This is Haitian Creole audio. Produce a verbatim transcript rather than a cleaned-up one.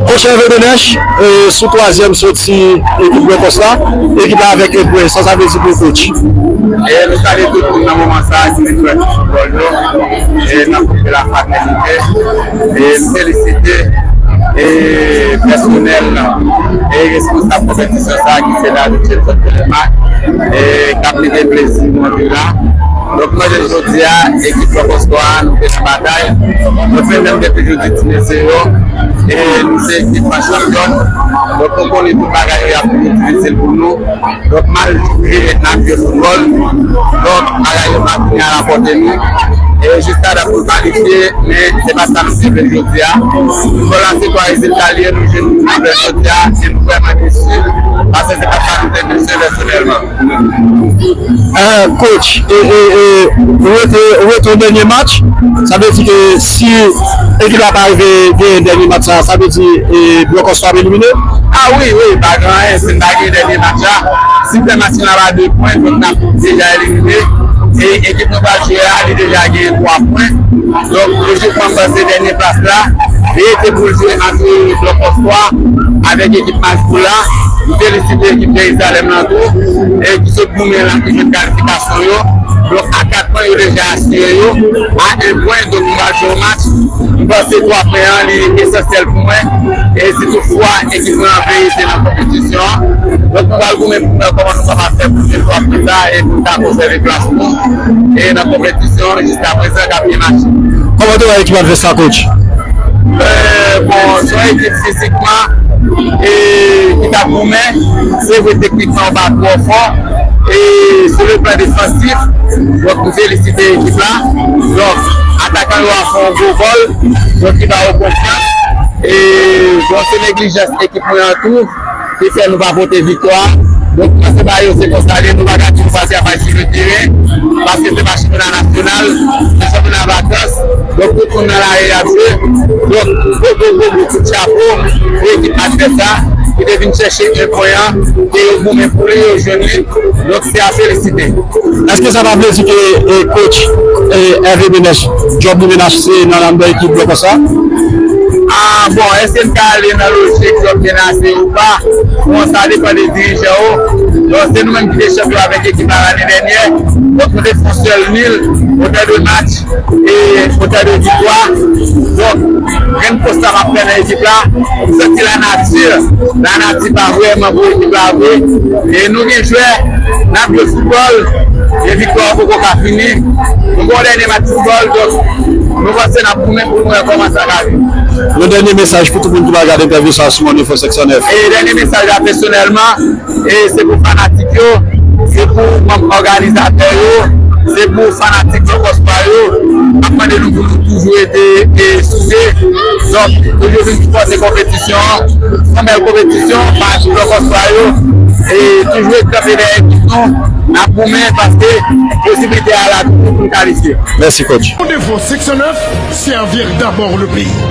Coach Hervé Benech, e, sou twazyèm soti ekip Blan Kòs la, ekip la avèk en pwen, sa sa vle di pou coach? E nou salye tout moun nan moman sa a ki vin jwe ti foutbòl yo, e nan kote la fratènite, e m felisite, e pèsonèl e responsab konpetisyon sa a ki se David Jameson Telemaque, e k ap mete plezi nou anpil la. Donk, mwen, jodi a, ekip Blan Kòs Nwa a, nou te nan batay. Nou te menm te toujou di ti mesye yo, e nou se ekip pa chanpyòn. Donk, nou konnen tout bagay yo ap vin difisil pou nou. Donk, malgre n ap jwe foutbòl, donk, bagay yo pa fini a la pòte nou. E jiskadan pou n kalifye, men se pa sa nou te vle jodi a. Foutbòl la se twa rezilta li ye, nou jwe nou foutbòl jodi a, e nou vrèman desi, paske se pa sa nou te vle pèsonèlman. Eh, coach, e, e, e, ou rete, ou rete yon dènye match, sa vle di ke si ekip la pa rive genyen dènye match sa, sa vle di, e, Blan Kòs Nwa ap elimine? Ah wi, wi, pa gen anyen, si n pa gen dènye match la, si n fè match la pa de pwen, donk n ap deja elimine. E ekip nou pral jwe a, li deja genyen twa pwen. Donk, lojikman, m panse dènye plas la, li rete pou l jwe ant Blan Kòs Nwa avèk ekip Masboul la. M felisite ekip Jerizalèm lan tou, e ki sot goumen la, ki jwenn kalifikasyon yo. Donk, a kat pwen, yo deja asire yo. A en pwen, donk, nou pral jwe yon match. M panse twa pwen an, li esansyèl pou mwen. E si toutfwa, ekip mwen an vle rete nan konpetisyon an, donk, nou pral goumen pou nou wè kòman nou kapab fè pou jwenn twa pwen sa a e pou n ka konsève plas nou e nan konpetisyon jiska prezan k ap byen mache. Kòman w te wè ekip advès la, coach? Eh, bon, se yon ekip fizikman e ki t ap goumen. Se vre, teknikman, yo pa twò fò. E sou le plan defansif, donk, nou felisite ekip la. Donk, atakan yo a fè yon gwo gòl. Donk, ki ba yo konfyans. E bon, se neglijans ekip mwen an tou ki fè nou pa pote viktwa. Donk, mwen se ba yo, se konsa li ye, nou pa ka di nou pa travay sou le teren, paske se pa chanpyona nasyonal, se chanpyona vakans. Donk, tout moun nan lari ap jwe. Donk, gwo, gwo, gwo, gwo kout chapo pou ekip advès la, ki te vin chèche en pwen an, e yo goumen pou li, yo jwenn li. Donk, se a felisite. Èske sa ta vle di ke, e, coach, e, Hervé Benech, djòb li menase nan anndan ekip Blan Kòs la? Ah, bon, èske n ka ale nan lojik djòb menase ou pa? Bon, sa depann de dirijan yo. Bon, se nou menm ki te chanpyon avèk ekip la lane dènyè. Donk, nou te fè yon sèl nil, otan de match, e otan de viktwa. Donk, grenn pòs sa m ap fè nan ekip la, m santi lanati, lanati pa vrèman pou ekip la vre. E nou gen jwè, n ap jwe foutbòl, e viktwa an poko ka fini. Nou gen yon dènye match foutbòl, donk, nou panse n ap goumen pou nou wè kòman sa ka vin. Yon dènye mesaj pou tout moun ki pral gade entèvyou sa a sou One Info senk san nèf. E dènye mesaj la, pèsonèlman, e se pou fanatik yo, se pou manm òganizatè yo, se pou fanatik Blan Kòs Nwa yo. M ap mande nou pou nou toujou rete, e, soude. Donk, toujou vin sipòte konpetisyon an. Se yon bèl konpetisyon, fanatik Blan Kòs Nwa yo, e toujou ret kanpe dèyè ekip nou. N ap goumen paske posiblite a la toujou pou n kalifye. Mèsi, coach. Rendez-vous section neuf, servir d'abord le pays.